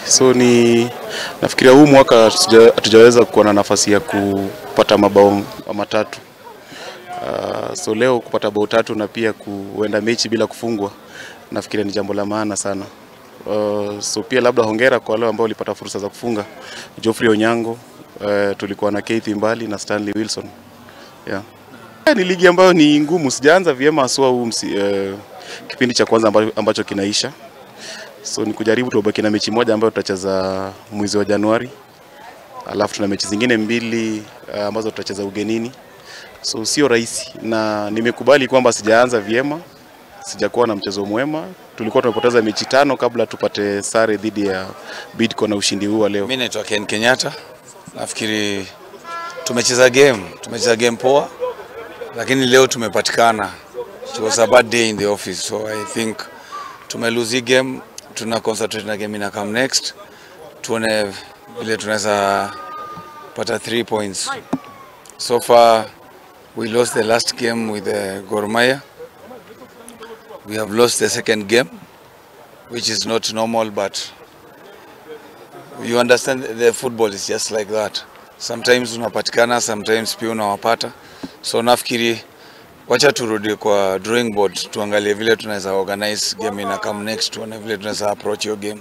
So ni nafikiria huu mwaka hatujaweza kuwa na nafasi ya kupata mabao matatu. So leo kupata bao tatu na pia kuenda mechi bila kufungwa nafikiria ni jambo la maana sana. So pia labda hongera kwa wale ambao walipata fursa za kufunga. Geoffrey Onyango, tulikuwa na Keith Mbali na Stanley Wilson. Yeah. Ni ligi ambayo ni ngumu, sijaanza vyema haswa huu kipindi cha kwanza ambacho kinaisha. So ni kujaribu tubaki na mechi moja ambayo tutacheza mwezi wa Januari. Alafu tuna mechi zingine mbili ambazo tutacheza ugenini. So sio rahisi na nimekubali kwamba sijaanza vyema, sijakuwa na mchezo mwema. Tulikuwa tumepoteza mechi 5 kabla tupate sare dhidi ya Bidco na ushindi huu wa leo. Mimi naitwa Ken Kenyatta. Nafikiri tumecheza game poa, lakini leo tumepatikana. It was a bad day in the office, so I think tume lose game, tuna concentrate na game ina come next. Tuone vile tunaweza pata 3 points. So far we lost the last game with the Gor Mahia. We have lost the second game, which is not normal, but you understand the football is just like that. Sometimes unapatikana, sometimes pia unawapata. So nafikiri wacha turudi kwa drawing board, tuangalie vile tunaweza organize game ina come next, tuone vile tunaweza approach your game.